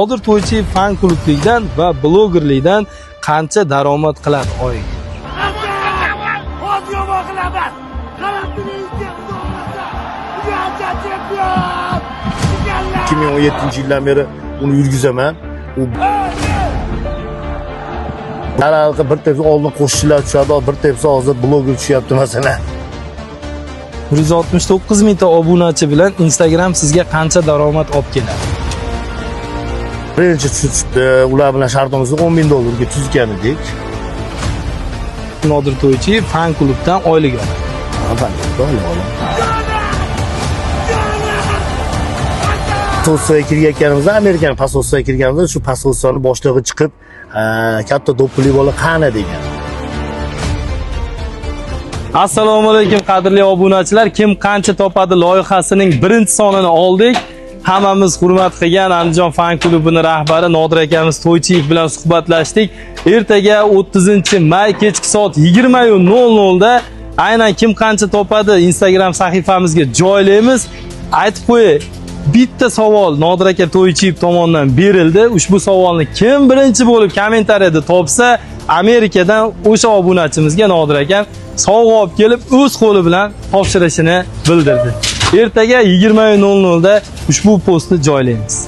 Nodir To'ychiyev fan klublikdan va blogerlikdan qancha daromad qiladi oyiga? Hozir yomon qilamiz. Qarab turing, xudo xohlasa. Yangi chempion. 2017 yildan beri uni yurgizaman. U har bir tepsa oldin qo'shiqchilar tushadi, bir tepsa hozir bloger tushyapti, masalan. 169 mingta obunachi bilan Instagram sizga qancha daromad olib keladi? Birinchi tushib, ular bilan shartnomamizni 10 ming dollarga tuzgan edik. Nodir To'ychiyev fan klubdan oylik oladi. Albatta, oylik olaman. Посольство ga kirganimizda, Amerikani посольство ga kirganimizda, shu посольство ni boshlig'i chiqib, "Katta do'ppili bola qani?" degan. Assalomu alaykum, qadrli obunachilar. Kim qancha topadi loyihasining birinchi sonini oldik. Hammamiz hurmat qilgan Andijon fan klubini rahbari Nodir akamiz To'ychiyev bilan suhbatlashdik. Ertaga, 30 may, kechki soat 20:00 da aynan Kim qancha topadi Instagram sahifamizga joylaymiz. Aytib qo'yay, bitta savol Nodir aka To'ychiyev tomonidan berildi. Ushbu savolni kim birinchi bo'lib kommentariyada topsa, Amerikadan o'sha obunachimizga Nodir akam sovg'a olib kelib, o'z qo'li bilan topshirishini bildirdi. Ertaga 20:00 da ushbu postni joylaymiz.